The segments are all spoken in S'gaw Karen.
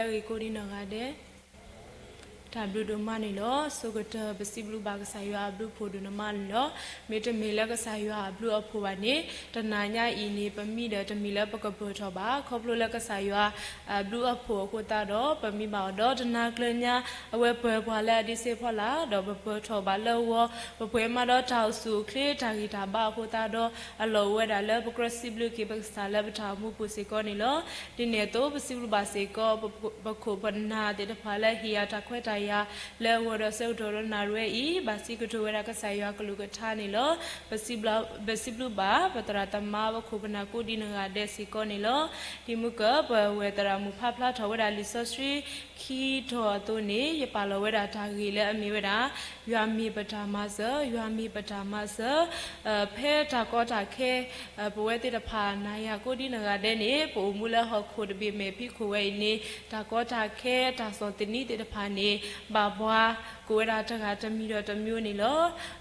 ဂ့ၤကိးဒံနီၢ်ဂၤဒဲး, တၢ်ဘျုးဒိၣ်မးန့ၣ်လီၤ. ဆိကတၢၢ် ပစံးဘျုးဘၣ်ကစၢ်ယွၤအဘျုးအဖှိၣ်ဒိၣ်မးန့ၣ်လီၤ. မ့တမ့ၢ်လၢကစၢ်ယွၤအဘျုးအဖှိၣ်ဘၣ်န့ၣ်, တနၤညါအံၤန့ၣ် ပမံဒီးတမံၤလၢပကပၢၢ်ထီၣ်ဘၣ်. ခီဖျိလၢကစၢ်ယွၤအဘျုးအဖှိၣ်အဃိသတးဒီး ပမံဘၣ်အီၤဒီးတနၤကျၢၤညါ အဝဲပၢၢ်ပှၤလၢအဒ့စ့ဖီလာ် ဒီးပပၢၢ်ထီၣ်ဘၣ်လၢအဂီၢ် ပပှဲၤမးဒီးတၢ်အိၣ်ဆူၣ်အိၣ်ချ့တၢ်ဂံၢ်တၢ်ဘါအဃိသတးဒီး အလီၢ်အိၣ်ဝဲဒၣ်လၢပကြၢးစံးဘျုးက့ၤပကစၢ်လၢပတၢ်အိၣ်မူပူၤစ့ၢ်ကီးန့ၣ်လီၤ. ဒ်န့ၣ်အသိး ပစံးဘျုးဘၣ်စ့ၢ်ကီး ပခိၣ်ပနၢ်သ့ၣ်တဖၣ်လၢဟ့ၣ်ယၤတၢ်ခွဲးတၢ်ယာ်လၢအဂီၢ်ဒီးဆၢကတီၢ်ဒီးနၣ်ရံၣ်ဝဲအံၤ ဘၣ်စံးကတိၤဝဲဒၣ်ကစၢ်ယွၤကလုၢ်ကထါန့ၣ်လီၤ. ပစံးဘျုးဘၣ် ပသရၣ်သမါ ပခိၣ်ပနၢ်ကိးဒံနီၢ်ဂၤဒဲးစ့ၢ်ကီးန့ၣ်လီၤ. ဒ်မုၢ်ကၢၢ် ပဝဲၢ်သရၣ်မုၣ်ဖးဖျါထီၣ်ဝဲဒၣ်လံာ်စီဆှံခံတီၤအသိးန့ၣ် ယပာ်လီၤဝဲဒၣ်တၢ်ဂ့ၢ်လၢအမ့ၢ်ဝဲဒၣ် ယွၤမ့ၢ်ပတၢ်မၤစၢၤ, ယွၤမ့ၢ်ပတၢ်မၤစၢၤ, ဖဲတၢ်ကီတၢ်ခဲ ပဝဲသ့ၣ်တဖၣ်နၤယၤကိးဒံနီၢ်ဂၤဒဲးန့ၣ် ပအိၣ်မူလၢဟီၣ်ခိၣ်တဘ့ၣ်မဲာ်ဖံးခိၣ်ဝဲအံၤန့ၣ် တၢ်ကီတၢ်ခဲ တၢ်စီၣ်သနံးသ့ၣ်တဖၣ်န့ၣ် ဘၣ်ပှၤကိးဝဲဒၣ်တဂၤတမံၤဒီးတမံၤန့ၣ်လီၤ.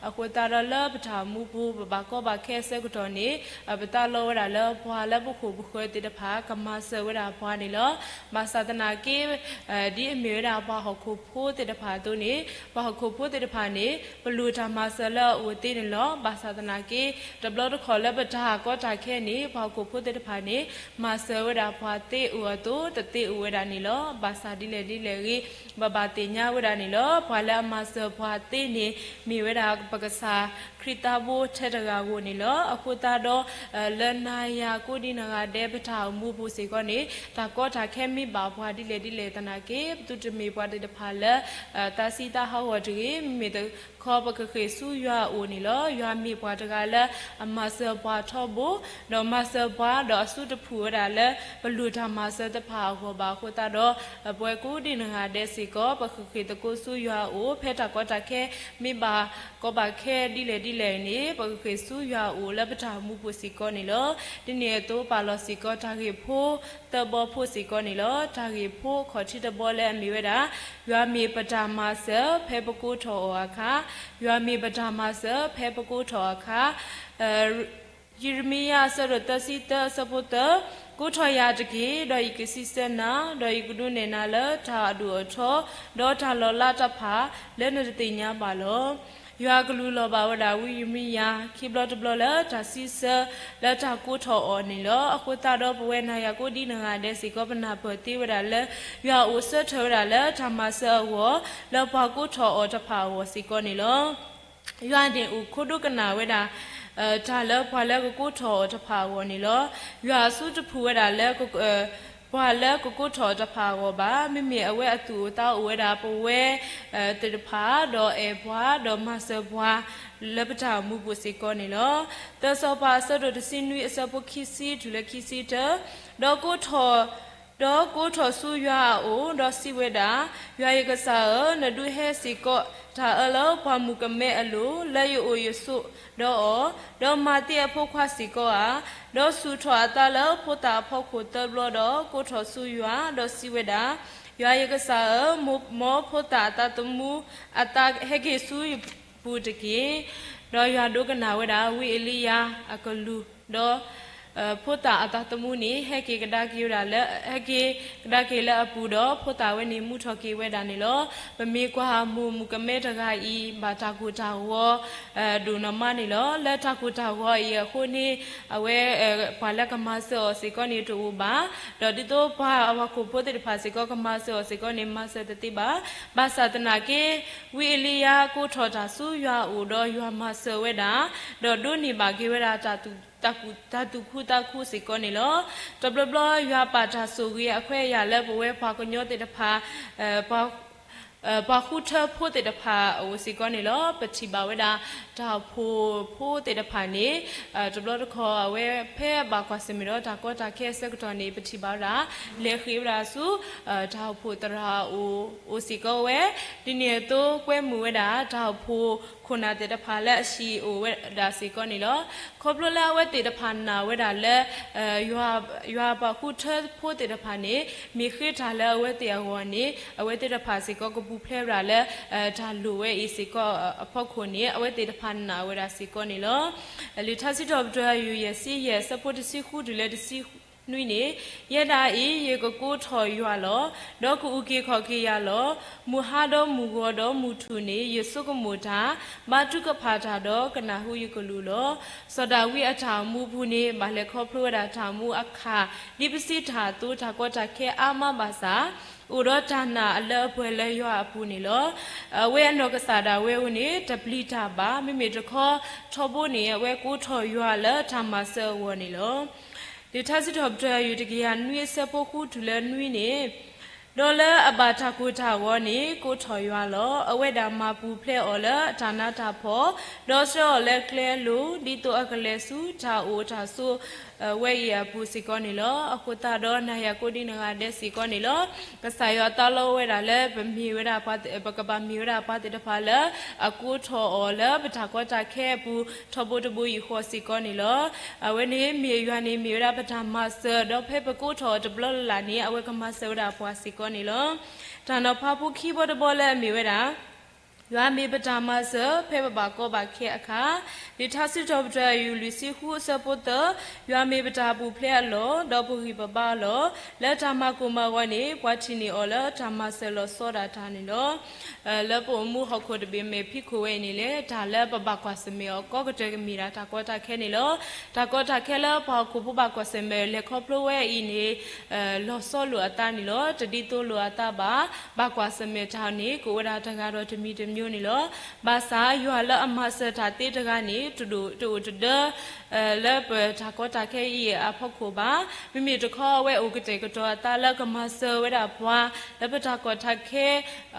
အဃိသတးဒီးလၢပတၢ်အိၣ်မူပူၤ ပဘၣ်ကီဘၣ်ခဲအဆၢကတီၢ်န့ၣ် ပသးလီဝဲဒၣ်လၢပှၤလၢပခိၣ်ပဃၢၤသ့ၣ်တဖၣ် ကမၤစၢၤဝဲဒၣ်ပှၤန့ၣ်လီၤ. ဘၣ်ဆၣ်သနာ်က့ ဒ်အမ့ၢ်ဝဲဒၣ်ပှၤဟီၣ်ခိၣ်ဖိသ့ၣ်တဖၣ်အသိးန့ၣ် ပှၤဟီၣ်ခိၣ်ဖိသ့ၣ်တဖၣ်န့ၣ် ပလိၣ်တၢ်မၤစၢၤလၢအအိၣ်သ့န့ၣ်လီၤ. ဘၣ်ဆၣ်သနာ်က့ တဘျီတခီၣ်လၢပတၢ်ကီတၢ်ခဲန့ၣ် ပှၤဟီၣ်ခိၣ်ဖိသ့ၣ်တဖၣ်န့ၣ် မၤစၢၤဝဲဒၣ်ပှၤသ့အိၣ်အသိး တသ့အိၣ်ဝဲဒၣ်န့ၣ်လီၤ. ဘၣ်ဆၣ်ဒ်လဲၣ်ဒ်လဲၣ်ဂ့ၤ ပဘၣ်သ့ၣ်ညါဝဲဒၣ်န့ၣ်လီၤ. ပှၤလၢအမၤစၢၤပှၤသ့န့ၣ် မ့ၢ်ဝဲဒၣ်ပကစၢ်ခရံာ်သးဘိထဲတဂၤဧိၤန့ၣ်လီၤ. အဃိသတးဒီး လၢနၤယၤကိးဒံနီၢ်ဂၤဒဲး ပတၢ်အိၣ်မူပူၤစ့ၢ်ကီးန့ၣ် တၢ်ကီတၢ်ခဲမ့ၢ်ဘၣ်ပှၤဒ်လဲၣ်ဒ်လဲၣ်သနာ်က့ ပသုတမ့ၢ်ပှၤသ့ၣ်တဖၣ်လၢ သးစံးသးဟးဂီၤတဂ့ၤ. မ့မ့ၢ်တခီ ပကဃ့ၢ်ဆူယွၤအအိၣ်န့ၣ်လီၤ. ယွၤမ့ၢ်ပှၤတဂၤလၢအမၤစၢၤပှၤထီဘိ ဒီးမၤစၢၤပှၤ ဒီးအစုတဖုၣ်ဝဲဒၣ်လၢ ပလိၣ်တၢ်မၤစၢၤသ့ၣ်တဖၣ်အဂီၢ်ဘၣ်အဃိသတးဒီး ပဝဲကိးဒံနီၢ်ဂၤဒဲးစ့ၢ်ကီး ပကဃ့ၢ်သကိးဆူယွၤအအိၣ် ဖဲတၢ်ကီတၢ်ခဲမ့ၢ်ဘၣ်ကီဘၣ်ခဲဒ်လဲၣ်ဒ်လဲၣ်န့ၣ် ပကဃ့ၢ်ဆူယွၤအအိၣ်လၢပတၢ်အိၣ်မူပူၤစ့ၢ်ကီးန့ၣ်လီၤ. ဒ်န့ၣ်အသိးပာ်လီၤစ့ၢ်ကီးတၢ်ဂ့ၢ်ဖိသၢဘီဖိစ့ၢ်ကီးန့ၣ်လီၤ. တၢ်ဂ့ၢ်ဖိခီၣ်ထံးတဘီလၢအမ့ၢ်ဝဲဒၣ် ယွၤမ့ၢ်ပတၢ်မၤစၢၤ ဖဲပကိးထီၣ်အီၤအခါ, ယွၤမ့ၢ်ပတၢ်မၤစၢၤ ဖဲပကိးထီၣ်အခါ ယံးရမံယၤအဆၢဒိၣ်သၢဆံသၢအဆၢဖိသၢ, ကိးထီၣ်ယၤတက့ၢ်, ဒီးယကစံးဆၢနၤ, ဒီးယကဒုးနဲၣ်နၤလၢတၢ်အဒိၣ်အထီ, ဒီးတၢ်လီၤလးတဖၣ် လၢနတသ့ၣ်ညါဘၣ်လီၤ. ယွၤကလူလီၤဘၣ်ဝဲဒၣ်ဝံယံးရမံယၤ ခံဘျီတဘျီလၢတၢ်စံးဆၢလၢတၢ်ကိးထီၣ်အီၤန့ၣ်လီၤ. အဃိသတးဒီးပဝဲနၤယၤကိးဒံနီၢ်ဂၤဒဲးစ့ၢ်ကီး ပနၢ်ပၢၢ်သ့ဝဲဒၣ်လၢ ယွၤအိၣ်ဆၢထၢၣ်ဝဲဒၣ်လၢတၢ်မၤစၢၤအဂီၢ် လၢပှၤကိးထီၣ်အီၤတဖၣ်အဂီၢ်စ့ၢ်ကီးန့ၣ်လီၤ. ယွၤန့ၣ်အိၣ်ခိးဒိကနၣ်ဝဲဒၣ် တၢ်လၢပှၤလၢကကိးထီၣ်အီၤတဖၣ်အဂီၢ်န့ၣ်လီၤ. ယွၤအစုတဖုၣ်ဝဲဒၣ်လၢ ပှၤလၢကကိးထီၣ်အီၤတဖၣ်အဂီၢ်ဘၣ်. မ့မ့ၢ်အဝဲအသူၣ်အိၣ်သးအိၣ်ဝဲဒၣ်ပဝဲသ့ၣ်တဖၣ် ဒီးအဲၣ်ပှၤ ဒီးမၤစၢၤပှၤ လၢပတၢ်အိၣ်မူပူၤစ့ၢ်ကီးန့ၣ်လီၤ. သၢစီၤပၤအဆၢဒိၣ်တဆံနွံအဆၢဖိခံဆံတုၤလၢခံဆံတၢ, ဒီးကိးထီၣ် ဒီးကိးထီၣ်ဆူယွၤအအိၣ်, ဒီးစံးဝဲဒၣ်, ယွၤယကစၢ်ဧၢ, နဒုးဟဲစ့ၢ်ကီးတၢ်အၢလၢပှၢ်မုၢ်ကမဲအလိၤ, လၢယအိၣ်ယဆိးဒီးအီၤ, ဒီးမၤသံအဖိခွါစ့ၢ်ကီးဧါ. ဒီးဆူၣ်ထီၣ်အသးလၢဖိသၣ်အဖီခိၣ်သၢဘျီဒီး ကိးထီၣ်ဆူယွၤ, ဒီးစံးဝဲဒၣ်, ယွၤယကစၢ်ဧၢ, မ်ဖိသၣ်အသးသမူအသးဟဲက့ၤဆူယပူၤတက့ၢ်. ဒီးယွၤဒိကနၣ်ဝဲဒၣ် ဝံအ့လံယၤအကလုၢ်, ဒီး ဖိသၣ်အသးသမူန့ၣ် ဟဲက့ၤကဒါက့ၤဝဲဒၣ်လၢ ဟဲက့ၤကဒါက့ၤလၢအပူၤဒီး ဖိသၣ်ဝဲန့ၣ်မူထီၣ်က့ၤဝဲဒၣ်န့ၣ်လီၤ. ပမ့ၢ်ကွၢ်မိၢ်မုၣ်ကမဲတဂၤအံၤ ဘၣ်တၢ်ကိၢ်တၢ်ဂီၤ ဒိၣ်နီၢ်မးန့ၣ်လီၤ. လၢတၢ်ကိၢ်တၢ်ဂီၤအံၤအဃိန့ၣ် အဝဲ ပှၤလၢကမၤစၢၤအီၤစ့ၢ်ကီးန့ၣ်တအိၣ်ဘၣ်. ဒီးဒ်သိးပှၤအဝၤခိၣ်ဖိသ့ၣ်တဖၣ်စ့ၢ်ကီးကမၤစၢၤအီၤစ့ၢ်ကီးန့ၣ် မၤစၢၤတသ့ဘၣ်. ဘၣ်ဆၣ်သနာ်က့ ဝံအ့လံယၤကိးထီၣ်တၢ်ဆူယွၤအအိၣ်ဒီးယွၤမၤစၢၤဝဲဒၣ်, ဒီးဒိးန့ၢ်ဘၣ်က့ၤဝဲဒၣ် တၢ်သူၣ်ခုသးခုစ့ၢ်ကီးန့ၣ်လီၤ. တဘျီဘျီယွၤပာ်တၢ်ဆိၣ်ဂ့ၤအခွဲးအယာ်လၢပဝဲပှၤကညီသ့ၣ်တဖၣ် ပှၤဃုထၢဖိသ့ၣ်တဖၣ်အအိၣ်စ့ၢ်ကီးန့ၣ်လီၤ. ပထံၣ်ဘၣ်ဝဲဒၣ် တၢ်အိၣ်ဖှိၣ်ဖိသ့ၣ်တဖၣ်န့ၣ် တဘျီတခီၣ်အဝဲဖဲအဘၣ်ကွၢ်ဆၢၣ်မဲာ်ဒီးတၢ်ကီတၢ်ခဲအဆၢကတီၢ်န့ၣ် ပထံၣ်ဘၣ်ဝဲဒၣ် လဲၤဃ့ၢ်ဝဲဒၣ်ဆူ တၢ်အိၣ်ဖှိၣ်သရၣ်အအိၣ် အိၣ်စ့ၢ်ကီးဝဲ, ဒ်န့ၣ်အသိးကွဲမုာ်ဝဲဒၣ် တၢ်အိၣ်ဖှိၣ်ခိၣ်နၢ်သ့ၣ်တဖၣ်လၢအဟံၣ်အိၣ်ဝဲဒၣ်စ့ၢ်ကီးန့ၣ်လီၤ. ခီဖျိလၢအဝဲသ့ၣ်တဖၣ်နာ်ဝဲဒၣ်လၢ ယွၤပှၤဃုထၢဖိသ့ၣ်တဖၣ်န့ၣ် မ့ၢ်ဃ့တၢ်လၢအဝဲသ့ၣ်အဂီၢ်န့ၣ် အဝဲသ့ၣ်တဖၣ်စ့ၢ်ကီးကပူၤဖျဲးဝဲဒၣ်လၢ တၢ်လိၣ်ဝဲအံၤစ့ၢ်ကီးအဖီခိၣ်န့ၣ် အဝဲသ့ၣ်တဖၣ်နာ်ဝဲဒၣ်စ့ၢ်ကီးန့ၣ်လီၤ. လံာ်ထါစံးထီၣ်ပတြၢၤ အယူၢ်ယဲၢ်ဆံယဲၢ် အဆၢဖိတဆံဃုတုၤလၢတဆံ နွံန့ၣ်, ယဲဒၣ်အံၤ ယကကိးထီၣ်ယွၤလီၤ. ဒီးကအုၣ်က့ၤခီၣ်က့ၤယၤလီၤ. မုၢ်ဟါဒီးမုၢ်ဂီၤဒီးမုၢ်ထူၣ်န့ၣ် ယဆိကမိၣ်တၢ်, ဘါထုကဖၣ်တၢ်ဒီးကနၣ်ဟူယကလုၢ်လီၤ. စီၤဒၤဝံးအတၢ်အိၣ်မူပူၤန့ၣ် ဘၣ်လဲၤခီဖျိဝဲဒၣ်တၢ်အိၣ်မူအခၣ်, ဒ်ပစံးတၢ်အသိး တၢ်ကီတၢ်ခဲအါမးဘၣ်ဆၣ်, အိၣ်ဒီးတၢ်နာ်အလၢအပှဲၤလၢယွၤအပူၤန့ၣ်လီၤ. အဝဲအနီၢ်ကစၢ်ဒၣ်ဝဲအအိၣ်န့ၣ် တပျံၤတၢ်ဘၣ်. မ့မ့ၢ်တခီ ထီဘိန့ၣ် အဝဲကိးထီၣ်ယွၤလၢတၢ်မၤစၢၤအဂီၢ်န့ၣ်လီၤ. လံာ်ထါစံးထီၣ်ပတြၢၤ အယူၢ်တကယၤနွံအဆၢဖိဃုတုၤလၢနွံန့ၣ်, ဒီးလၢအဘၣ်တၢ်ကိၢ်တၢ်ဂီၤန့ၣ် ကိးထီၣ်ယွၤလီၤ. အဝဲဒၣ်မၤပူၤဖျဲးအီၤလၢအတၢ်နးတၢ်ဖှီၣ်, ဒီးဆှၢအီၤလၢကျဲအလိၤ, ဒ်သိးအကလဲၤဆူတၢ်အိၣ်တၢ်ဆိး ဝဲအံၤအပူၤစ့ၢ်ကီးန့ၣ်လီၤ. အဃိသတးဒီး နၤယၤကိးဒံနဂၤဒဲးစ့ၢ်ကီးန့ၣ်လီၤ. ကစၢ်ယွၤတၢ်လီၤဝဲဒၣ်လၢ ပမ့ၢ်ဝဲဒၣ်ပှၤသ့ၣ်, ပကဘၣ်မ့ၢ်ဝဲဒၣ်ပှၤသ့ၣ်တဖၣ်လၢ အကိးထီၣ်အီၤလၢပတၢ်ကီတၢ်ခဲအပူၤ ထီဘိတဘိယူၢ်ဃီစ့ၢ်ကီးန့ၣ်လီၤ. အဝဲန့ၣ်မ့ၢ်ယွၤန့ၣ် မ့ၢ်ဝဲဒၣ်ပတၢ်မၤစၢၤ, ဒီးဖဲပကိးထီၣ်အီၤတဘျီလၢ်လၢ်န့ၣ် အဝဲကမၤစၢၤဝဲဒၣ်ပှၤစ့ၢ်ကီးန့ၣ်လီၤ. တၢ်နီၤဖးဖိခံဘီတဘီလၢအမ့ၢ်ဝဲဒၣ် ယွၤမ့ၢ်ပတၢ်မၤစၢၤ ဖဲပဘၣ်ကီဘၣ်ခဲအခါ, လံာ်ထါစံးထီၣ်ပတြၢၤ အယူၢ်လွံၢ်ဆံဃုအဆၢဖိသၢ, ယွၤမ့ၢ်ပတၢ်ပူၤဖျဲးအလီၢ်, ဒီးပဂံၢ်ပဘါအလီၢ်, လၢတၢ်မၤကိၢ်မၤဂီၤန့ၣ် ပှၤထံၣ်န့ၢ်အီၤလၢတၢ်မၤစၢၤလီၤဆီဒၣ်တၢ်န့ၣ်လီၤ. လၢပအိၣ်မူဟီၣ်ခိၣ်တဘ့ၣ်မဲာ်ဖံးခိၣ်ဝဲအံၤန့ၣ်လဲၣ်, တၢ်လၢပဘၣ်ကွၢ်ဆၢၣ်မဲာ်အီၤကိးကတၢၢ်ကမ့ၢ်ဒၣ်တၢ်ကီတၢ်ခဲန့ၣ်လီၤ. တၢ်ကီတၢ်ခဲလၢပှၤဟီၣ်ခိၣ်ဖိဘၣ်ကွၢ်ဆၢၣ်မဲာ် လဲၤခီဖျိဝဲအံၤန့ၣ် လီၤဆီလိာ်အသးန့ၣ်လီၤ. တဒ်သိးလိာ်အသးဘၣ်, ဘၣ်ကွၢ်ဆၢၣ်မဲာ်တၢ်န့ၣ် ကအိၣ်ဝဲဒၣ်တဂၤဒီးတမံၤတမံၤန့ၣ်လီၤ. ဘၣ်ဆၣ်ယွၤလၢအမၤစၢၤတၢ်သ့တဂၤန့ၣ် တအိၣ်တဒၢ လၢပတၢ်ကီတၢ်ခဲအံၤအဖီခိၣ်ဘၣ်. မ့မ့ၢ်တခီ အဝဲအိၣ်ကတဲာ်ကတီၤအသးလၢကမၤစၢၤဝဲဒၣ်ပှၤ လၢပတၢ်ကီတၢ်ခ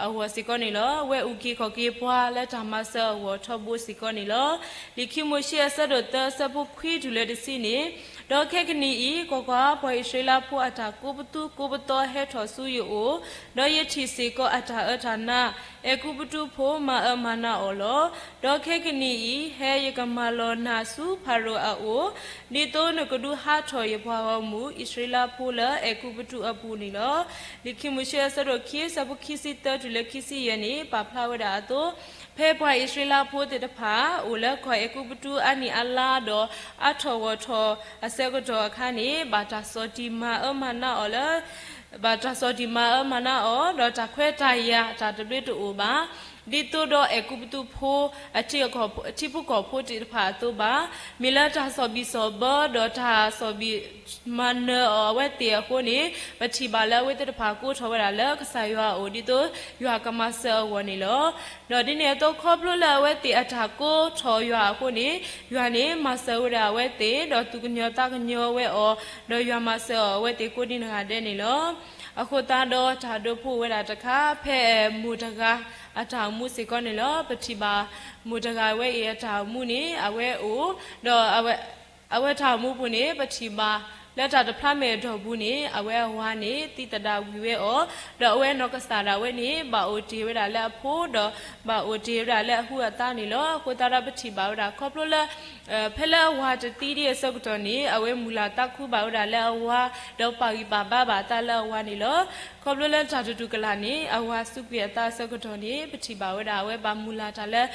ဲအဂီၢ်စ့ၢ်ကီးန့ၣ်လီၤ. အဝဲအုၣ်က့ၤခီၣ်က့ၤပှၤလၢတၢ်မၤစၢၤအဂီၢ်ထီဘိစ့ၢ်ကီးန့ၣ်လီၤ. လံာ်ခံမိၤၡ့အဆၢဒိၣ်သၢအဆၢဖိခွံတုၤလၢတဆံန့ၣ်, ဒီးခဲကနံၣ်အံၤ, ကွၢ်ကွၢ်, ပှၤအံၣ်စရ့လးဖိအတၢ်ကိးပသူကိးပသီဟဲထီၣ်ဆူယအိၣ်, ဒီးယထံၣ်စ့ၢ်ကီးအတၢ်အၢတၢ်နး, အဲၤကူပတူးဖိမၤအၢမၤနးအီၤလီၤ. ဒီးခဲကနံၣ်အံၤ, ဟဲယကမၤလီၤနၤဆူဖၤရိၤအအိၣ်, ဒ်သိးနကဒုးဟးထီၣ်ယပှၤဂီၢ်မုၢ်အံၣ်စရ့လးဖိလၢအဲၤကူပတူးအပူၤန့ၣ်လီၤ. လံာ်ခံမိၤၡ့အဆၢဒိၣ်ခံအဆၢဖိခံဆံသၢတုၤလၢခံဆံယဲၢ်န့ၣ် ပာ်ဖျါဝဲဒၣ်အသိး, ဖဲပှၤအံၣ်စရ့လးဖိသ့ၣ်တဖၣ် အိၣ်လၢကီၢ်အဲၤကူပတူးအါနံၣ်အါလါဒီး အါထီၣ်ဂီၢ်ထီၣ်အဆၢကတီၢ်အခါန့ၣ် ဘၣ်တၢ်ဆီၣ်တံၢ်မၤအၢမၤနးအီၤလၢ ဘၣ်တၢ်ဆီၣ်တံၢ်မၤအၢမၤနးအီၤ, ဒီးတၢ်ခွဲးတၢ်ယာ်တၢ်တဘျ့တအိၣ်ဘၣ်, ဒ်သိးဒီးအဲၤကူပတူးဖိ အထံဖိကီၢ်ဖိသ့ၣ်တဖၣ်အသိးဘၣ်. မ့ၢ်လၢတၢ်ဆီၣ်ဘံၣ်ဆီၣ်ဘၢ ဒီးတၢ်ဆီၣ်ဘံၣ်မၤနၢၤအီၤအဝဲသ့ၣ်အဃိန့ၣ်, ပထံၣ်ဘၣ်လၢအဝဲသ့ၣ်တဖၣ်ကိးထီၣ်ဝဲဒၣ်လၢကစၢ်ယွၤအအိၣ် ဒ်သိးယွၤကမၤစၢၤအဂီၢ်န့ၣ်လီၤ. ဒီးဒ်န့ၣ်အသိး ခီဖျိလၢအဝဲသ့ၣ်အတၢ်ကိးထီၣ်ယွၤအဃိန့ၣ်, ယွၤန့ၣ်မၤစၢၤဝဲဒၣ်အဝဲသ့ၣ်, ဒီးသူၣ်ကညီၤသးကညီၤဝဲအီၤ, ဒီးယွၤမၤစၢၤအီၤအဝဲသ့ၣ်ကိးဒံနဂၤဒဲးန့ၣ်လီၤ. အဃိသတးဒီးတၢ်ဒိဖိဝဲဒၣ်တခါ ဖဲမိၢ်တဂၤအတၢ်အိၣ်မူစ့ၢ်ကီးန့ၣ်လီၤ. ပထံၣ်ဘၣ်မိၢ်တဂၤဝဲအံၤအတၢ်အိၣ်မူန့ၣ် အဝဲအိၣ်, ဒီးအဝဲ အဝဲတၢ်အိၣ်မူပူၤန့ၣ် ပထံၣ်ဘၣ်လၢတၢ်တဖျါမဲာ်အတီၢ်ပူၤန့ၣ် အဝဲအဝၤန့ၣ် သံသဒၣ်ဝံၤဝဲအီၤ, ဒီးအဝဲနီၢ်ကစၢ်ဒၣ်ဝဲန့ၣ် ဘၣ်အိၣ်တ့ၢ်ဝဲဒၣ်လၢအဖိ ဒီးဘၣ်အိၣ်တ့ၢ်ဝဲဒၣ်လၢအဟုအသးန့ၣ်လီၤ. အဃိသတးဒီးပထံၣ်ဘၣ်ဝဲဒၣ်ခီဖျိလၢ ဖဲလၢအဝၤတသံဒံးအဆၢကတီၢ်န့ၣ် အဝဲမုၢ်လၢ်သးခုဘၣ်ဝဲဒၣ်လၢအဝၤ, ဒီးပာ်ဂံၢ်ပာ်ဘါဘၣ်အသးလၢအဝၤန့ၣ်လီၤ. ခီဖျိလၢတၢ်တတူၢ်ကလာ်န့ၣ် အဝၤစူးကွံာ်အသးအဆၢကတီၢ်န့ၣ် ပထံၣ်ဘၣ်ဝဲဒၣ်အဝဲဘၣ်မုၢ်လၢ်တၢ်လၢ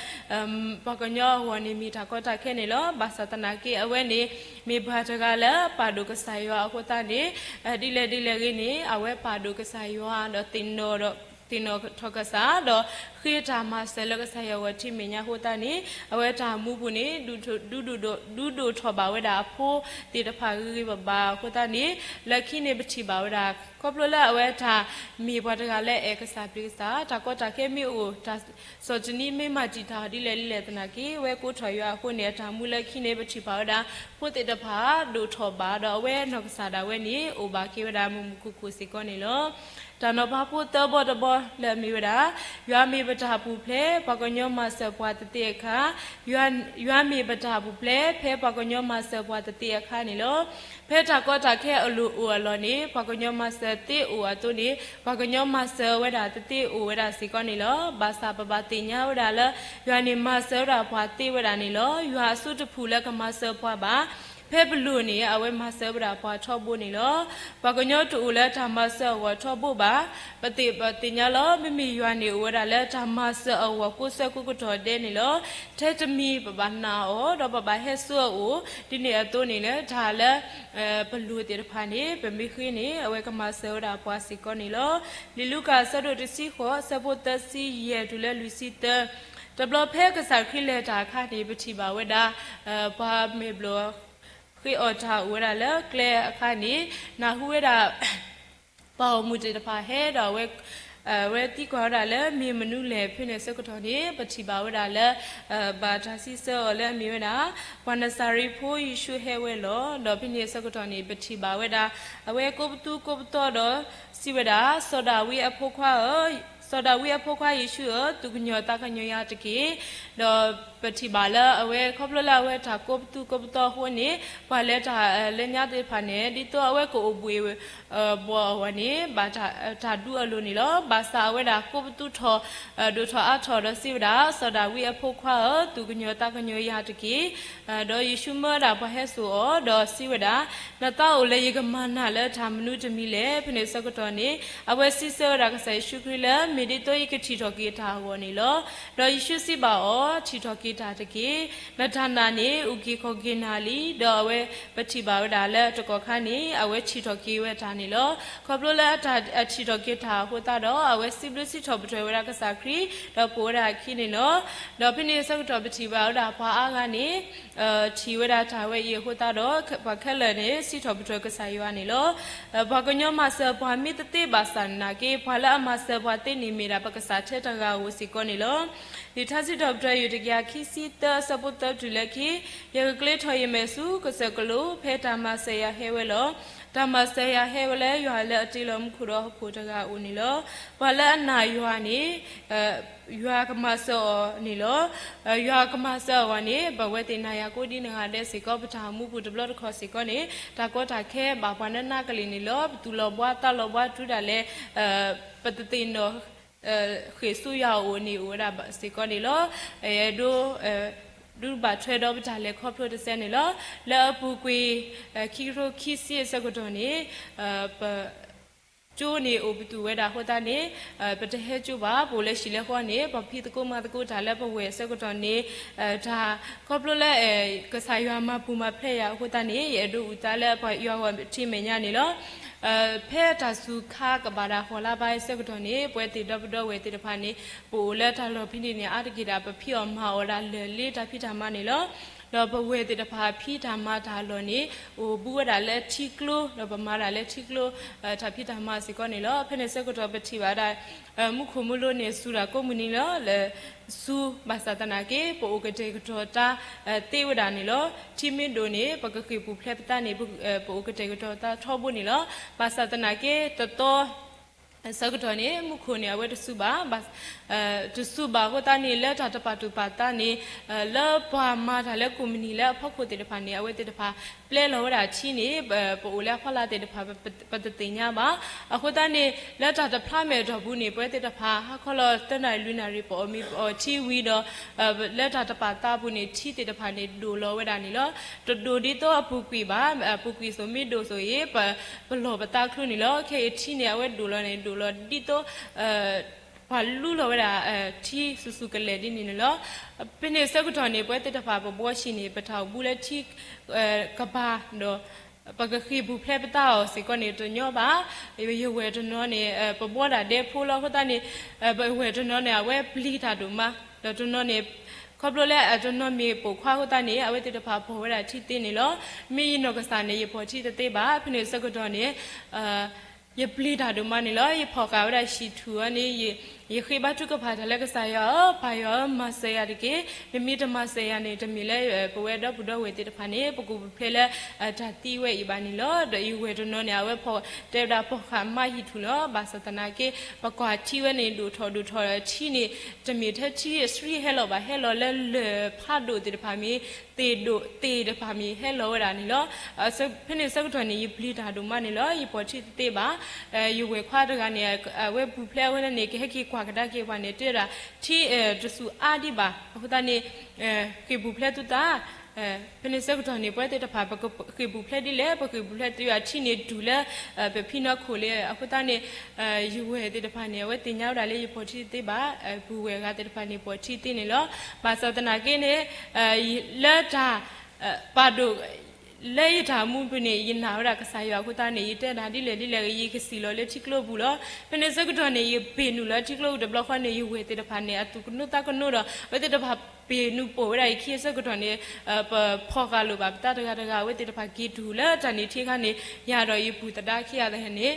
ပှၤကညီအဂီၢ်န့ၣ်မ့ၢ်တၢ်ကီတၢ်ခဲန့ၣ်လီၤ. ဘၣ်ဆၣ်သနာ်က့ အဝဲန့ၣ် မ့ၢ်ပှၤတဂၤလၢပာ်ဒိၣ်ကစၢ်ယွၤအဃိသတးန့ၣ်, ဒ်လဲၣ်ဒ်လဲၣ်ဂ့ၤန့ၣ် အဝဲပာ်ဒိၣ်ကစၢ်ယွၤဒီး သ့ၣ်နီၣ်ထီၣ်ကစၢ် ဒီးဃ့တၢ်မၤစၢၤလၢကစၢ်ယွၤအဂီၢ်ထံမဲာ်ညါအဃိသတးန့ၣ်, အဝဲတၢ်အိၣ်မူပူၤန့ၣ် ဒုးဒိၣ်ထီၣ်ဘၣ်ဝဲဒၣ်အဖိသ့ၣ်တဖၣ်ဂ့ၤဂ့ၤဘၣ်ဘၣ်အဃိသတးန့ၣ်, လၢခံန့ၣ်ပထံၣ်ဘၣ်ဝဲဒၣ် ခီဖျိလၢအဝဲတၢ်မ့ၢ်ပှၤတဂၤလၢအဲၣ်ကစၢ်ပျံၤကစၢ်, တၢ်ကီတၢ်ခဲမ့ၢ်အိၣ်, တၢ်ဆီၣ်တနံၤမ့ၢ်မၤတံာ်တာ်အီၤဒ်လဲၣ်ဒ်လဲၣ်သနာ်က့ အဝဲကိးထီၣ်ယွၤအဃိန့ၣ် အတၢ်အိၣ်မူလၢခံန့ၣ် ပထံၣ်ဘၣ်ဝဲဒၣ် ဖိသ့ၣ်တဖၣ်ဒိၣ်ထီၣ်ဘၣ် ဒီးအဝဲနီၢ်ကစၢ်ဒၣ်ဝဲန့ၣ် အိၣ်ဘၣ်က့ၤဝဲဒၣ်မုာ်မုာ်ခုၣ်ခုၣ်စ့ၢ်ကီးန့ၣ်လီၤ. တၢ်နီၤဖးဖိသၢဘီတဘီလၢအမ့ၢ်ဝဲဒၣ်, ယွၤမ့ၢ်ပတၢ်ပူၤဖျဲး ပှၤကညီမၤစၢၤပှၤသ့သ့အခါ, ယွၤမ့ၢ်ပတၢ်ပူၤဖျဲး ဖဲပှၤကညီမၤစၢၤပှၤသ့သ့အခါန့ၣ်လီၤ. ဖဲတၢ်ကီတၢ်ခဲအလိၤအိၣ်အလီၢ်န့ၣ် ပှၤကညီမၤစၢၤသ့အိၣ်အသိးန့ၣ် ပှၤကညီမၤစၢၤဝဲဒၣ်သ့သ့အိၣ်ဝဲဒၣ်စ့ၢ်ကီးန့ၣ်လီၤ. ဘၣ်ဆၣ်ပဘၣ်သ့ၣ်ညါဝဲဒၣ်လၢ ယွၤန့ၣ်မၤစၢၤဝဲဒၣ်ပှၤသ့ဝဲဒၣ်န့ၣ်လီၤ. ယွၤအစုတဖုၣ်လၢကမၤစၢၤပှၤဘၣ်. ဖဲပလိၤန့ၣ် အဝဲမၤစၢၤဝဲဒၣ်ပှၤထီဘိန့ၣ်လီၤ. ပှၤကညီတအိၣ်လၢတၢ်မၤစၢၤအဂီၢ်ထီဘိဘၣ်. ပသ့ၣ်ပသ့ၣ်ညါလီၤ. မ့မ့ၢ်ယွၤန့ၣ်အိၣ်ဝဲဒၣ်လၢတၢ်မၤစၢၤအဂီၢ်ကိးဆၢကိးကတီၢ်ဒဲးန့ၣ်လီၤ. ထဲတမံၤပဘၣ်နာ်အီၤ ဒီးပဘၣ်ဟဲစိာ်အီၤ ဒ်န့ၣ်အသိးန့ၣ်လၢတၢ်လၢ ပလိၤသ့ၣ်တဖၣ်န့ၣ် ပမ့ၢ်ဃ့န့ၣ် အဝဲကမၤစၢၤဝဲဒၣ်ပှၤစ့ၢ်ကီးန့ၣ်လီၤ. လံာ်လူၤကၣ်အဆၢဒိၣ်တဆံဃိး အဆၢဖိသၢဆံယဲၢ်တုၤလၢလွံၢ်ဆံသၢ. တဘျီဖဲကစၢ်ခရံာ်လဲၤတၢ်အခါန့ၣ် ပထံၣ်ဘၣ်ဝဲဒၣ် ပှၤမဲာ်ဘျီၣ် ဃ့အီၣ်တၢ်အိၣ်ဝဲဒၣ်လၢကျဲအခါန့ၣ် နၢ်ဟူဝဲဒၣ် ပှၤဂီၢ်မုၢ်သ့ၣ်တဖၣ်ဟဲဒီးအဝဲ အဝဲသံကွၢ်ဝဲဒၣ်လၢမ့ၢ်မနုၤလဲၣ်. ဖဲန့ၣ်အဆၢကတီၢ်န့ၣ် ပထံၣ်ဘၣ်ဝဲဒၣ်လၢ ဘၣ်တၢ်စံးဆၢအီၤလၢအမ့ၢ်ဝဲဒၣ် ပှၤနစၤရ့းဖိယ့ၣ်ၡူးဟဲဝဲလီၤ. ဒီးဖဲန့ၣ်အဆၢကတီၢ်န့ၣ် ပထံၣ်ဘၣ်ဝဲဒၣ် အဝဲကိးပသူကိးပသီဒီးစံးဝဲဒၣ် စီၤဒၤဝံးအဖိခွါဧၢ, စီၤဒၤဝံးအဖိခွါယ့ၣ်ၡူးဧၢ, သူၣ်ကညီၤသးကညီၤယၤတက့ၢ်. ဒီးပထံၣ်ဘၣ်လၢအဝဲ ခီဖျိလၢအဝဲတၢ်ကိးပသူကိးပသီအဃိန့ၣ် ပှၤလၢတၢ်လၢညါသ့ၣ်တဖၣ်န့ၣ် ဒ်သိးအဝဲကအိၣ်ဘှံး ဘှီးအဂီၢ်န့ၣ် ဘၣ်တၢ်ဒူအလိၤန့ၣ်လီၤ. ဘၣ်ဆၣ်အဝဲဒၣ်ကိးပသူထီၣ် ဒိၣ်ထီၣ်အါထီၣ်ဒီးစံးဝဲဒၣ် စီၤဒၤဝံးအဖိခွါဧၢ, သူၣ်ကညီၤသးကညီၤယၤတက့ၢ်. ဒီးယ့ၣ်ၡူးမၢဝဲဒၣ်ပှၤဟဲစိာ်အီၤ ဒီးစံးဝဲဒၣ် နသးအိၣ်လၢယကမၤနၢ်လၢတၢ်မနုၤတမံၤလဲၣ်. ဖဲန့ၣ်အဆၢကတီၢ်န့ၣ် အဝဲစံးဆၢဝဲဒၣ်ကစၢ်ယ့ၣ်ၡူးခရံာ်လၢ မ့ၢ်ဒ်သိးယကထံၣ်ထီၣ်က့ၤတၢ်အဂီၢ်န့ၣ်လီၤ. ဒီးယ့ၣ်ၡူးစံးဘၣ်အီၤ ထံၣ်ထီၣ်က့ၤတၢ်တက့ၢ်. နတၢ်နာ်န့ၣ် အုၣ်က့ၤခီၣ်က့ၤနၤလံ. ဒီးအဝဲပထံၣ်ဘၣ်ဝဲဒၣ်လၢတကီၢ်ခါန့ၣ် အဝဲထံၣ်ထီၣ်က့ၤဝဲတၢ်န့ၣ်လီၤ. ခီဖျိလၢအထံၣ်ထီၣ်က့ၤတၢ်အဃိသတးဒီး အဝဲစံးဘျုးစံးထီၣ်ပတြၢၤဝဲဒၣ်ကစၢ်ခရံာ် ဒီးပိာ်ဝဲဒၣ်အခံန့ၣ်လီၤ. ဒီးဖဲန့ၣ်အဆၢကတီၢ်ပထံၣ်ဘၣ်ဝဲဒၣ်ပှၤအါဂၤန့ၣ် ထံၣ်ဝဲဒၣ်တၢ်ဝဲအံၤအဃိသတးဒီး ပှၤခဲလၢာ်န့ၣ် စံးထီၣ်ပတြၢၤကစၢ်ယွၤန့ၣ်လီၤ. ပှၤကညီမၤစၢၤပှၤမ့ၢ်တသ့ဘၣ်ဆၣ်သနာ်က့ ပှၤလၢအမၤစၢၤပှၤသ့န့ၣ်မ့ၢ်ဒၣ်ပကစၢ်ထဲတဂၤဧိၤစ့ၢ်ကီးန့ၣ်လီၤ. လံာ်ထါစံးထီၣ်ပတြၢၤ ယူၢ်တကယၤခံဆံသၢ အဆၢဖိသၢတုၤလၢခံ, ယကကျ့ထီၣ်ယမဲာ်ဆူကစၢၢ်ကလိ ဖဲတၢ်မၤစၢၤယၤဟဲဝဲလီၤ. တၢ်မၤစၢၤယၤဟဲဝဲလၢယွၤလၢအတ့လီၤမူခိၣ်ဒီးဟီၣ်ခိၣ်တဂၤအအိၣ်န့ၣ်လီၤ. ပှၤလၢအနာ်ယွၤန့ၣ် ယွၤကမၤစၢၤအီၤန့ၣ်လီၤ. ယွၤကမၤစၢၤအီၤန့ၣ် ပဝဲသ့ၣ်နာ်ယၤကိးဒ်နဂၤဒဲးစ့ၢ်ကီး ပတၢ်အိၣ်မူပူၤတဘျီတခီၣ်စ့ၢ်ကီးန့ၣ် တၢ်ကီတၢ်ခဲဘၣ်ပှၤနးနးကလဲာ်န့ၣ်လီၤ. ပသူၣ်လီၤဘှါသးလီၤဘှါတုၤဒၣ်လဲာ် ပတသ့ၣ်နီၣ် ဃ့ၢ်ဆူယွၤအအိၣ်န့ၣ်အိၣ်ဝဲဒၣ်စ့ၢ်ကီးန့ၣ်လီၤ. အဲၣ်ဒိး ဒုးဘၣ်ထွဲဒီးပတၢ်လဲၤခီဖျိတစဲးန့ၣ်လီၤ. လၢအပူၤကွံာ် ခံကထိခံဆံအဆၢကတီၢ်န့ၣ် ပ ကၠိန့ၣ်အိၣ်ပသူၣ်ဝဲဒၣ်အဃိသတးန့ၣ် ပတဟဲကၠိဘၣ်. ပအိၣ်လၢဟံၣ်လၢဃီန့ၣ် ပဖံးသကိးမၤသကိးတၢ်လၢပဝဲၢ်အဆၢကတီၢ်န့ၣ် တၢ်ခီဖျိလၢ ကစၢ်ယွၤမၤပူၤမၤဖျဲးယၤအဃိသတးန့ၣ် ယအဲၣ်ဒိးအုၣ်သးလၢပှၤယွၤဂီၢ်ထံမဲာ်ညါန့ၣ်လီၤ. ဖဲတၢ်စူၤခါကဘၣ်တၢ်ဃိးလါဘါအဆၢကတီၢ်န့ၣ် ပဝဲသ့ၣ်ဒီပုၢ်ဒီဝဲၢ်သ့ၣ်တဖၣ်န့ၣ် ပအိၣ်လၢတၢ်လီၢ်ဖဲန့ၣ်န့ၣ် အါတက့ၢ်ဒၣ် ပဖံးအီၣ်မၤအီၣ်ဒၣ်လၢာ်လၢတၢ်ဖံးတၢ်မၤန့ၣ်လီၤ. ဒီးပဝဲၢ်သ့ၣ်တဖၣ်ဖံးတၢ်မၤတၢ်အလီၢ်န့ၣ် အိၣ်ဘူးဝဲဒၣ်လၢထံကျိ ဒီးပမၤဒၣ်လၢထံကျိ တၢ်ဖံးတၢ်မၤစ့ၢ်ကီးန့ၣ်လီၤ. ဖဲန့ၣ်ဆၢကတီၢ်ပထံၣ်ဘၣ်ဒၣ် မူခိၣ်မူလိၤန့ၣ် စူၤတၢ်ကိးမုၢ်နံၤလီၤ. လၢစူၤဘၣ်ဆၣ်သနာ်က့ ပအိၣ်ကတဲာ်ကတီၤတၢ်သ့ဝဲဒၣ်န့ၣ်လီၤ. ထံမ့ၢ်ဒိၣ်န့ၣ် ပကဃ့ၢ်ပူၤဖျဲးပသးန့ၣ် ပအိၣ်ကတဲာ်ကတီၤတၢ်ထီဘိန့ၣ်လီၤ. ဘၣ်ဆၣ်သနာ်က့ တသီ အဆၢကတီၢ်န့ၣ် မူခိၣ်န့ၣ် အဝဲတစူၤဘၣ်, တစူၤဘၣ်အဃိသတးန့ၣ် လၢတၢ်တပာ်သူၣ်ပာ်သးန့ၣ် လၢပှၤမၤတၢ်လၢကိးမုၢ်နံၤလၢအဖီခိၣ်သ့ၣ်တဖၣ်န့ၣ် အဝဲသ့ၣ်တဖၣ်ပျဲလီၤဝဲဒၣ်ထံန့ၣ် ပအိၣ်လၢအဖီလာ်သ့ၣ်တဖၣ် ပတသ့ၣ်ညါဘၣ်. အဃိသတးန့ၣ် လၢတၢ်တဖျါမဲာ်အတီၢ်ပူၤန့ၣ် ပဝဲသ့ၣ်တဖၣ် ဟါခီလီၤသၢနၣ်ရံၣ်လွံၢ်နၣ်ရံၣ် ပအီၣ်မ့ၤအီထံဝံၤဒီး လၢတၢ်တပာ်သးပူၤန့ၣ် ထံသ့ၣ်တဖၣ်န့ၣ် ဒိၣ်လီၤဝဲဒၣ်န့ၣ်လီၤ. တဒိၣ်ဒ်သိးအပူၤကွံာ်ဘၣ်. အပူၤကွံာ်စိၤမ့ၢ်ဒိၣ်စိၤအံၤ ပလီၢ်ပသးချုန့ၣ်လီၤ. ခဲအံၤထံန့ၣ် အဝဲဒိၣ်လီၤန့ၣ် ဒိၣ်လီၤဒ်သိး ပှၤလူလီၤဝဲဒၣ် ထံစူၤစူၤကလဲာ်ဒ်န့ၣ်န့ၣ်လီၤ. ဖဲန့ၣ်ဆၢကတီၢ်န့ၣ် ပဝဲသ့ၣ်တဖၣ်ပဘှီဆံးန့ၣ် ပတၢ်အိၣ်ဘူးလၢထံ ကဘၣ်ဒီး ပကဃ့ၢ်ပူၤဖျဲးပသးအီၤစ့ၢ်ကီးန့ၣ် တညီဘၣ်. ယဝဲၢ်တနီၤန့ၣ် ပဘှီဒၣ်ဒဲဖိလီၤ. အဃိသတးန့ၣ် ပဝဲၢ်တနီၤန့ၣ် အဝဲပျံၤတၢ်ဒိၣ်မး, ဒီးတနီၤန့ၣ် ခီဖျိလၢအတနီၤမ့ၢ်ပိာ်ခွါအဃိသတးန့ၣ် အဝဲသ့ၣ်တဖၣ်ဖီၣ်ဝဲဒၣ်ထံသ့န့ၣ်လီၤ. မ့ၢ်ယနီၢ်ကစၢ်န့ၣ် ယဖီၣ်ထံတသ့ဘၣ်. ဖဲန့ၣ်ဆၢကတီၢ်န့ၣ် ယပျံၤတၢ်ဒိၣ်မးန့ၣ်လီၤ. ယဖီၣ်ဃာ်ဝဲဒၣ်ဟံၣ်ထူၣ်အီၤန့ၣ် ယဃ့ဘါထုကဖၣ်တၢ်လၢကစၢ်ယွၤဧၢ, ပၢ်ယွၤဧၢ, မၤစၢၤယၤတက့ၢ်. နမ့ၢ်တမၤစၢၤယၤန့ၣ် တမ့ၢ်လၢပဝဲဒီပုၢ်ဒီဝဲၢ်သ့ၣ်တဖၣ်န့ၣ် ပကပူၤဖျဲးလၢတၢ်သံဝဲအံၤဘၣ်န့ၣ်လီၤ. ဒီးယဝဲၢ်တနီၤန့ၣ် အဝဲဖီၣ်တဲဝဲဒၣ်ဖီၣ်ဃာ်မါဟံၣ်ထူၣ်လီၤ. ဘၣ်ဆၣ်သနာ်က့ ပကွၢ်ထံဝဲန့ၣ် ဒိၣ်ထီၣ်ဒိၣ်ထီၣ်ဒီးထံန့ၣ် တမ့ၢ်ထဲထံအဆှံဟဲလီၤဘၣ်, ဟဲလီၤလၢလၢၢ်ဖးဒိၣ်သ့ၣ်တဖၣ်မ့ၢ် သ့ၣ်ဒိၣ်သ့ၣ်တဖၣ်မ့ၢ်ဟဲလီၤဝဲဒၣ်န့ၣ်လီၤ. ဖဲန့ၣ်ဆၢကတီၢ်န့ၣ် ယပျံၤတၢ်ဒိၣ်မးန့ၣ်လီၤ. ယဖီၣ်ထံတသ့ဘၣ်. ယဝဲၢ်ခွါတဂၤန့ၣ် အဝဲပူၤဖျဲးအဝဲန့ၣ် ကဟဲက့ၤကွၢ်ကဒါက့ၤပှၤန့ၣ် တဲဝဲဒၣ် ထံတစူၤအါဒံးဘၣ်. အဃိသတးန့ၣ် ဃ့ၢ်ပူၤဖျဲးသုသး ဖဲန့ၣ်ဆၢကတီၢ်န့ၣ် ပဝဲသ့ၣ်တဖၣ် ပကဃ့ၢ်ပူၤဖျဲးဒ်လဲၣ်, ပဃ့ၢ်ပူၤဖျဲးတယွၤထံၣ်န့ၣ်ဒူၣ်လၢ ပဖံနီၢ်ခိၣ်လၢ အဃိသတးန့ၣ် ယဝဲၢ်သ့ၣ်တဖၣ်န့ၣ် အဝဲသ့ၣ်ညါဝဲဒၣ်လၢယပိာ်ထံသ့ဘၣ်, ပုၢ်ဝဲၢ်ဂၤသ့ၣ်တဖၣ်န့ၣ် ပိာ်ထံသ့န့ၣ်လီၤ. ဘၣ်ဆၣ်သနာ်က့န့ၣ် လၢတၢ် ပာ်ဒိၣ် လၢယတၢ်မူပူၤန့ၣ် ယနာ်ဝဲဒၣ်ကစၢ်ယွၤအဃိသတးန့ၣ် ယတဲဒၣ်ဒ်လဲၣ်ဒ်လဲၣ်ဂ့ၤ ယကစံၣ်လီၤလၢထံကျိပူၤလီၤ. ဖဲန့ၣ်ဆၢကတီၢ်န့ၣ် ယပ့ၤနုာ်လၢထံကျိပူၤတဘျီဃီန့ၣ် ယဝဲၢ်သ့ၣ်တဖၣ်န့ၣ် အသူၣ်ကနိးသးကနိးဒီး အဝဲသ့ၣ်တဖၣ်ပ့ၤနုာ်ပိာ်ဝဲဒၣ်ယခံအဆၢကတီၢ်န့ၣ် ပဖီၣ်ဃာ်လိာ်ဘၣ်ပသးတဂၤတဂၤ အဝဲသ့ၣ်တဖၣ်က့ၤတုၤလၢတၢ်န့ၣ်ထံအခါန့ၣ် ယၤဒီးယပုၢ်သဒါခံဂၤသ့ၣ်န့ၣ်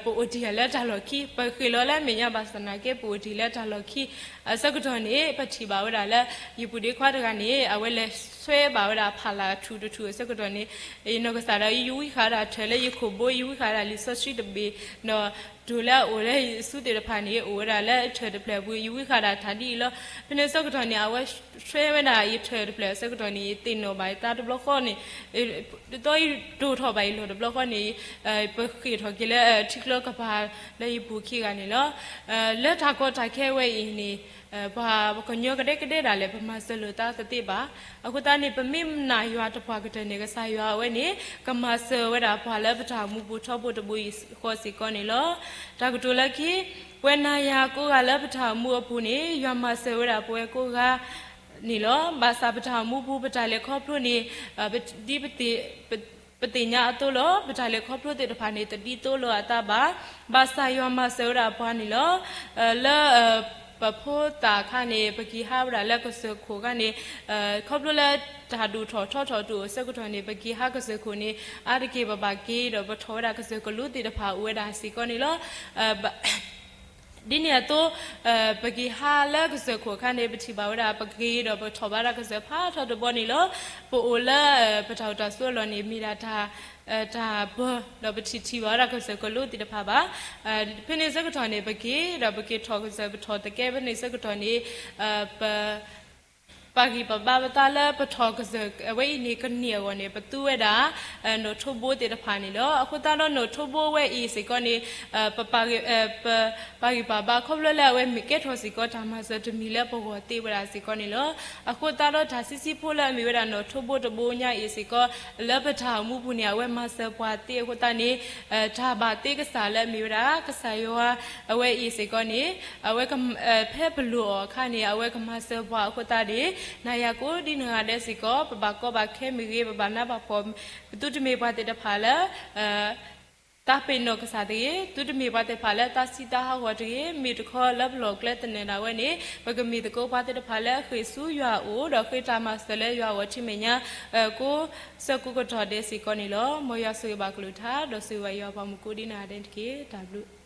ပအိၣ်တ့ၢ်လၢတၢ်လီၢ်ခံ ပဃ့ၢ်လီၤလၢမဲာ်ညါဘၣ်ဆၣ်သနာ်က့ ပအိၣ်တ့ၢ်လၢတၢ်လီၢ်ခံ အဆၢကတီၢ်န့ၣ် ပထံၣ်ဘၣ်ဝဲဒၣ်လၢ ယပုၢ်ဒ့ခွါတဂၤန့ၣ် အဝဲလဲၤဆွဲဘၣ်ဝဲဒၣ်ဖးလၢ်ထူၣ်တထူၣ်အဆၢကတီၢ်န့ၣ် ယနီၢ်ကစၢ်ဒီး ယဝံဃာ်ဒၣ်ထၢၣ်လၢယခိၣ်ဘိ ယဝံဃာ်ဒၣ်လံာ်စီဆှံတဘ့ၣ် ဒီးတိၤလၢအအိၣ်လၢယစုသ့ၣ်တဖၣ်န့ၣ် အိၣ်ဝဲဒၣ်လၢထၢၣ်တဖျၢၣ်အပူၤ ယဝံဃာ်ဒၣ်တၢ်ဒ်အံၤလီၤ. ဖဲန့ၣ်ဆၢကတီၢ်န့ၣ် အဝဲဆွဲဝဲဒၣ်ယထၢၣ်တဖျၢၣ်အဆၢကတီၢ်န့ၣ် ယသ့ၣ်နီၣ်ဘၣ်ယသးတဘျီဃီန့ၣ် ဒ်သိးယတိၤထီၣ်ဘၣ်ယလီၢ်တဘျီဃီန့ၣ် ပဃ့ၢ်ထီၣ်က့ၤလၢထံကျိကပၤလၢယပုၢ်ခံဂၤန့ၣ်လီၤ. လၢတၢ်ကီတၢ်ခဲဝဲအံၤန့ၣ် ပှၤကညီကဒဲကဒဲဒၣ်လဲာ် ပမၤစၢၤလိာ်သးတသ့ဘၣ်. အဃိသတးန့ၣ် ပမ့ၢ်နာ်ယွၤတပှၢ်ကတၢၢ်န့ၣ် ကစၢ်ယွၤအဝဲန့ၣ် ကမၤစၢၤဝဲဒၣ်ပှၤလၢပတၢ်အိၣ်မူပူၤထီဘိတဘိယူၢ်ဃီစ့ၢ်ကီးန့ၣ်လီၤ. တၢ်ကတိၤလၢခံ ပဝဲနၤယၤကိးဂၤလၢပတၢ်အိၣ်မူအပူၤန့ၣ် ယွၤမၤစၢၤဝဲဒၣ်ပဝဲကိးဂၤ န့ၣ်လီၤ. ဘၣ်ဆၣ်ပတၢ်အိၣ်မူပူၤ ပတၢ်လဲၤခီဖျိန့ၣ် ဒ်ပသ့ၣ်ညါအသိးလီၤ. ပတၢ်လဲၤခီဖျိသ့ၣ်တဖၣ်န့ၣ် တဒ်သိးလိာ်အသးဘၣ်. ဘၣ်ဆၣ်ယွၤမၤစၢၤဝဲဒၣ်ပှၤန့ၣ်လီၤ. လၢ ပဖိသၣ်အခါန့ၣ် ပက့ၤဟးဝဲဒၣ်လၢကစၢၢ်ခိၣ်အခါန့ၣ် ခီဖျိလၢတၢ်ဒိၣ်ထီၣ်ထီထီၣ်တအိၣ်အဆၢကတီၢ်န့ၣ် ပက့ၤဟးကစၢၢ်ခိၣ်န့ၣ် အါတက့ၢ်ပဘၣ်က့ၤဒီးပထီၣ်ဝဲဒၣ်ကစၢၢ်ကလိသ့ၣ်တဖၣ်အိၣ်ဝဲဒၣ်စ့ၢ်ကီးန့ၣ်လီၤ. ဒ်န့ၣ်အသိး ပက့ၤဟးလၢကစၢၢ်ခိၣ်အခါန့ၣ် ပထံၣ်ဘၣ်ဝဲဒၣ် ပက့ၤဒီးပထီၣ်ဘၣ်ဒၣ်ကစၢၢ်ဖးထီတဘီန့ၣ်လီၤ. ပအိၣ်လၢ ပတၢ်အိၣ်တၢ်ဆိးအလီၢ်န့ၣ် မ့ၢ်ဒၣ်တၢ် တၢ်ဘၢ ဒီးပထံၣ်ထံၣ်ဘၣ်ဝဲဒၣ်ကစၢၢ်ကလိသ့ၣ်တဖၣ်ဘၣ်. ဖဲန့ၣ်ဆၢကတီၢ်န့ၣ် ပက့ၤဒီးပက့ၤထီၣ်ကစၢၢ် ပထီၣ်သကဲဖဲန့ၣ်ဆၢကတီၢ်န့ၣ် ပ ပာ်ဂံၢ်ပာ်ဘါပသးလၢပထီၣ်ကစၢၢ်အဝဲအံၤန့ၣ် ကန့ၢ်အဂီၢ်န့ၣ် ပသူဝဲဒၣ် နီၣ်ထိးဘိသ့ၣ်တဖၣ်န့ၣ်လီၤ. အဃိသတးဒီးနီၣ်ထိးဘိဝဲအံၤစ့ၢ်ကီးန့ၣ် ပ ပပာ်ဂံၢ်ပာ်ဘါခီဖျိလၢအဝဲမ့ၢ်ကဲထီၣ်စ့ၢ်ကီးတၢ်မၤစၢၤတမံၤလၢပဂီၢ်သ့ဝဲဒၣ်စ့ၢ်ကီးန့ၣ်လီၤ. အဃိသတးဒီးတၢ်ဆံးဆံးဖိလၢအမ့ၢ်ဝဲဒၣ်နီၣ်ထိးဘိတဘိညါအံၤစ့ၢ်ကီး လၢပတၢ်အိၣ်မူပူၤန့ၣ် အဝဲမၤစၢၤပှၤသ့အဃိသတးန့ၣ် တၢ်ဘၣ်သ့ကစၢ်လၢအမ့ၢ်ဝဲဒၣ် ကစၢ်ယွၤအဝဲအံၤစ့ၢ်ကီးန့ၣ် အဝဲ ဖဲပလိၣ်အီၤအခါန့ၣ် အဝဲကမၤစၢၤပှၤအဃိသတးန့ၣ် နၤယၤကိးဒ်နဂၤဒဲးစ့ၢ်ကီး ပဘၣ်ကီဘၣ်ခဲမ့ၢ်ဂ့ၤ ပဘၣ်နးဘၣ်ဖှီၣ် ပသုတမ့ၢ်ပှၤသ့ၣ်တဖၣ်လၢ သးပ့ၤနီၣ်ကစၢ်တဂ့ၤ, သုတမ့ၢ်ပှၤသ့ၣ်တဖၣ်လၢသးဆံးသးဟးဂီၤတဂ့ၤ, မ့ၢ်တခီလၢပလီၢ်ကျဲသနၢၣ်ဒၣ်ဝဲန့ၣ် ပကမ့ၢ်သကိးပှၤသ့ၣ်တဖၣ်လၢအဃ့ၢ်ဆူယွၤအအိၣ် ဒီးဃ့တၢ်မၤစၢၤလၢယွၤအဂီၢ်ထံမဲာ်ညါ ကိးဆၢကိးကတီၢ်ဒဲးစ့ၢ်ကီးန့ၣ်လီၤ. မ်ယွၤဆိၣ်ဂ့ၤဘၣ်ကလုၢ်ကထါ ဒီးဆိၣ်ဂ့ၤဘၣ်ယွၤပှၤမုၣ်ကိးဒ်နၤဒဲးတက့ၢ်. တၢ်ဘျုး